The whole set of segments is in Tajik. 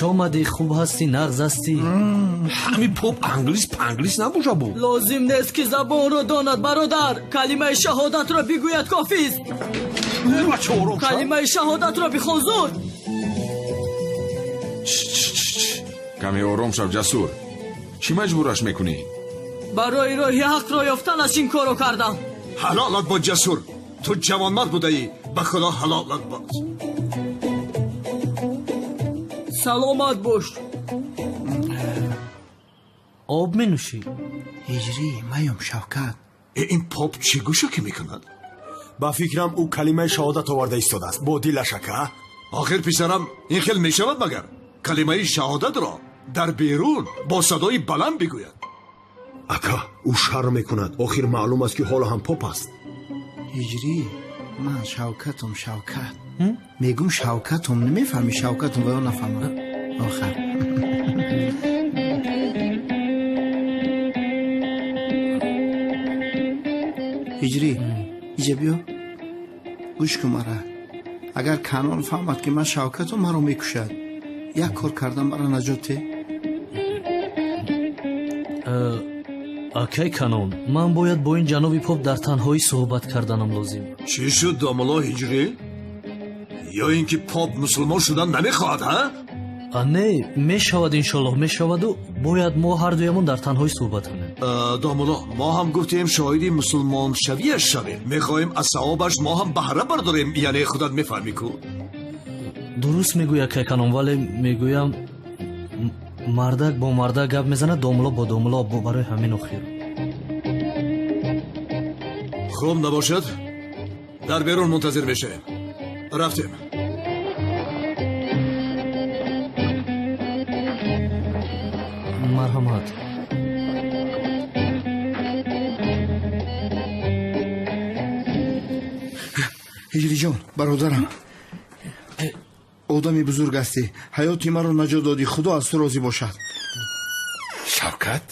Омадӣ, хуб ҳастӣ, нағз ҳастӣ? Ҳамин поп англис панглис набоша бу. Лозим нест, ки забонро донад, бародар. Калимаи шаҳодатро бигӯяд, кофист. Калимаи шаҳодатро бихон, зуд. Каме ором шав, Ҷасур. Чӣ маҷбураш мекунӣ? Барои роҳи ҳақро ёфтанаш ин корро кардам. Ҳалолат бод, Ҷасур. Ту ҷавонмард будаӣ, ба Худо ҳалолат бод. Саломат бош. Об менӯшӣ? Ҳиҷрӣ, маём, Шавкат. Ин поп чӣ гӯша ки мекунад? Ба фикрам, ӯ калимаи шаҳодат оварда истодааст бо дилаш, ака. Охир, писарам, ин хел мешавад магар? Калимаи шаҳодатро дар берун бо садои баланд бигӯяд. Ака, ӯ шарм мекунад. Охир маълум аст, ки ҳоло ҳам поп аст. Ҳиҷрӣ, ман Шавкатум, Шавкат мегум, Шавкатум. Намефаҳми? Шавкатум ва ё нафаҳмам охар. Ҳиҷрӣ, иҷа биё, гӯш кун мара. Агар Канон фаҳмад, ки ман Шавкатум, маро мекушад. Як кор кардам, мара наҷот те. Акай Канон, ман бояд бо ин ҷаноби поп дар танҳоӣ суҳбат карданам лозим. Чӣ шуд, домулло Ҳиҷрӣ? Ё ин ки поп мусулмон шудан намехоҳад, ҳа? Не, мешавад, иншоллоҳ, мешаваду бояд мо ҳардуямон дар танҳоӣ суҳбат кунем. Домулло, мо ҳам гуфтем, шоҳиди мусулмоншавиаш шавем. Мехоҳем аз савобаш мо ҳам баҳра бардорем, яъне худат мефаҳмӣ ку. Дуруст мегӯй, акай Канон, вале мегӯям, мардак бо мардак гап мезанад, домулло бо домулло, барои ҳамин охир. Хуб, набошад, дар берун мунтазир мешавем. Рафтем. Марҳамат. Ҳиҷриҷон, бародарам, одами бузург ҳастӣ. Ҳаёти маро наҷот додӣ, Худо аз ту розӣ бошад. Шавкат.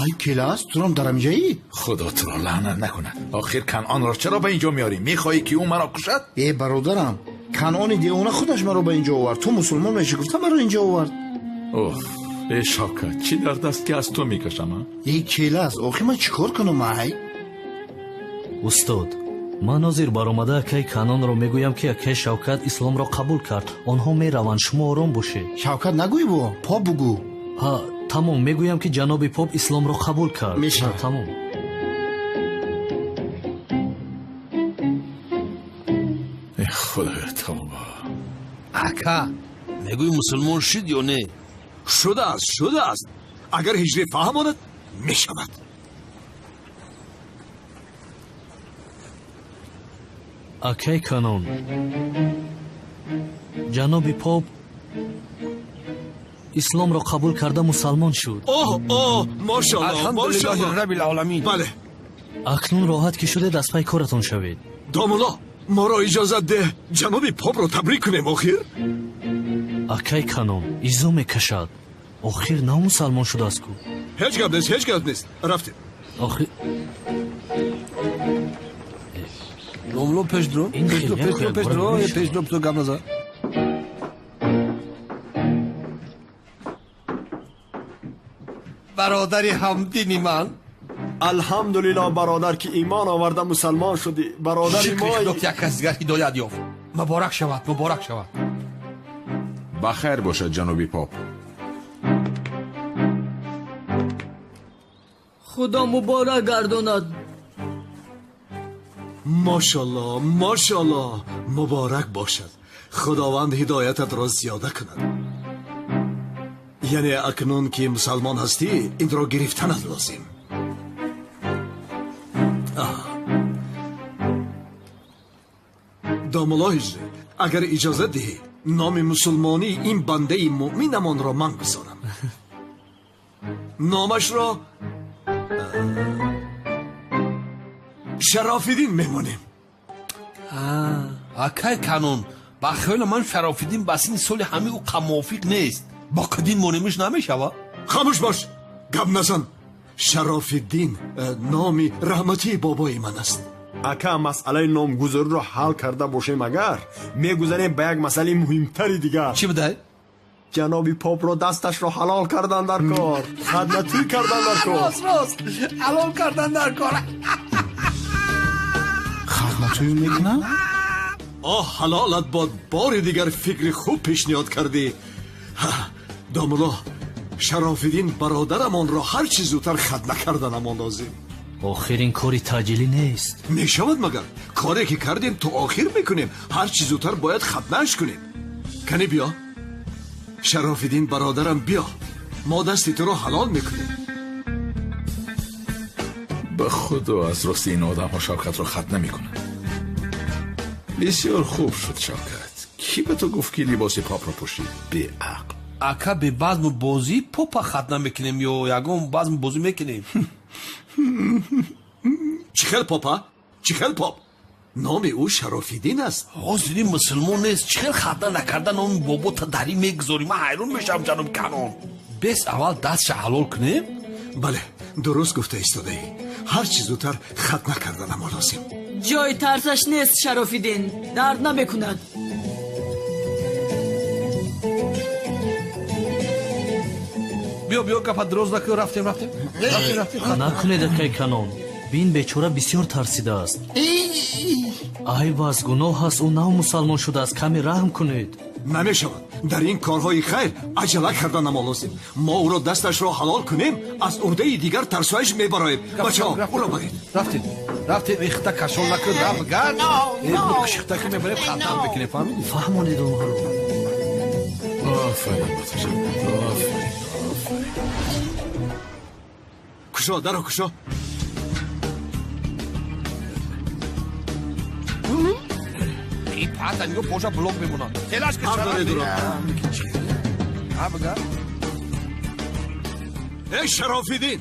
Ай, келас, турам дар ҳаминҷаӣ? Худо туро лаънат накунад. Охир Канъонро чаро ба инҷо меорӣ? Мехоҳӣ, ки ӯ маро кушад? Э, бародарам, Канъони девона худаш маро ба инҷо овард. Ту мусулмон мешӣ гуфта, маро инҷо овард. Оф, э, Шавкат, чӣ дард аст, ки аз ту мекашам, а? Э, келас, охир ман чӣ кор кунам, ай? Устод, ман ҳозир баромада акаи Канонро мегӯям, ки акаи Шавкат исломро қабул кард. Онҳо мераванд, шумо ором бошед. Шавкат нагӯй, бо поп бугӯ. Ҳа, тамом, мегӯям, ки ҷаноби поп исломро қабул кард. Мешавад. Тамом. Э, Худоё, тавба. Ака, мегӯи, мусулмон шуд ё не? Шудааст, шудааст. Агар Ҳиҷрӣ фаҳмонад, мешавад. Акай Канон, ҷаноби поп исломро қабул карда, мусалмон шуд. Оҳ, оҳ, мошаллоҳ! Алҳамдулиллоҳи мошаллоҳ! раббил оламин. Бале. Акнун роҳат ки шудед, аз пай коратон шавед. Домулло, моро иҷозат деҳ, ҷаноби попро табрик кунем, охир. Акай Канон, изо мекашад. Охир нав мусалмон шудааст ку. Ҳеҷ гап нест, ҳеҷ гап нест, рафтем. Охир. Домулло, пеш дуро. Ин Пеш дуро. хеле Пеш дуро, пеш дуро. якбора. Пеш дуро, ту гап назан. Бародари ҳамдини ман. Алҳамдулилло, бародар, ки имон оварда, мусалмон шудӣ, бародари Шукри мо. Худо, ки як кас дигар ҳидоят ёфт. Муборак шавад, муборак шавад. Ба хайр бошад, ҷаноби поп. Худо муборак гардонад. Мошалло, мошалло, муборак бошад. Худованд ҳидоятатро зиёда кунад. Яъне акнун ки мусалмон ҳастӣ, инро гирифтанат лозим. Аҳ. Домулло Ҳиҷрӣ, агар иҷозат диҳӣ, номи мусулмонии ин бандаи муъминамонро ман гузорам. Номашро Шарофиддин мемонем. Акай Канон, ба хаёли ман, Шарофиддин ба синни соли ҳамаи ӯ мувофиқ нест. Боқиддин монемиш намешава? Хомӯш бош, гап назан. Шарофиддин номи раҳматии бобои ман аст. Ака, масъалаи номгузориро ҳал карда бошем агар, мегузарем ба як масъалаи муҳимтари дигар. Чӣ будай? Ҷаноби попро дасташро ҳалол кардан дар кор, хаднатӯй кардан дар кор. Рост, рост, ҳалол кардан дар кор. Хатнатӯй мекунад? Оҳ, ҳалолат бод, бори дигар фикри хуб пешниҳод кардӣ. Домулло, Шарофиддин бародарамонро ҳар чӣ зудтар хатна карданамон лозим. Охир ин кори таъҷилӣ нест. Мешавад магар? Коре ки кардем то охир мекунем. Ҳар чӣ зудтар бояд хатнааш кунем. Кани биё, Шарофиддин бародарам, биё, мо дасти туро ҳалол мекунем. Ба худо, аз рости ин одамҳо Шавкатро хатна мекунанд. Бисёр хуб шуд, Шавкат. Кӣ ба ту гуфт, ки либоси попро пӯшӣ, беақл? Ака, бе базму бозӣ попа хатна мекунем ё ягон базму бозӣ мекунем? Чӣ хел попа? Чӣ хел поп? Номи ӯ Шарофиддин аст. Ҳозири мусулмон нест, чӣ хел хатна накарда номи бобота дарӣ мегузорӣ? Ман ҳайрон мешавам, ҷаноби Канон. Бес аввал дастша ҳалол кунем. Бале, дуруст гуфта истодаӣ. Ҳар чӣ зудтар хатна карданамо лозим. Ҷои тарсаш нест, Шарофиддин, дард намекунад. Биё, биё, гапа дроз накун, рафтем, рафтем, рафтем, рафтем. Накунед, акай Канон. Бин, бечора бисёр тарсидааст. Айб аст, гуноҳ аст, ӯ нав мусалмон шудааст, каме раҳм кунед. Намешавад. Дар ин корҳои хайр аҷала карданамо лозим. Мо ӯро дасташро ҳалол кунем, аз уҳдаи дигар тарсоиш мебароем. Бачаҳо, ӯро баред. Рафтем, рафтем, ихта кашол накун, рафт, гард кишихта ки мебарем, хатам мекунем, фаҳмидӣ? Фаҳмонед онҳоро. Офарин ба ту, Шавкат, офарин, офарин. Кушо даро, кушо. Пата нигоҳ, поша блок мемонад. Телаш ки. Ҳақ доред ӯро. Ҳа, бигар. Эй Шарофиддин,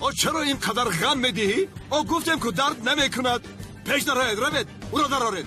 о чаро ин қадар ғам медиҳӣ? О гуфтем, ку дард намекунад. Пеш нароед, равед, ӯро дароред.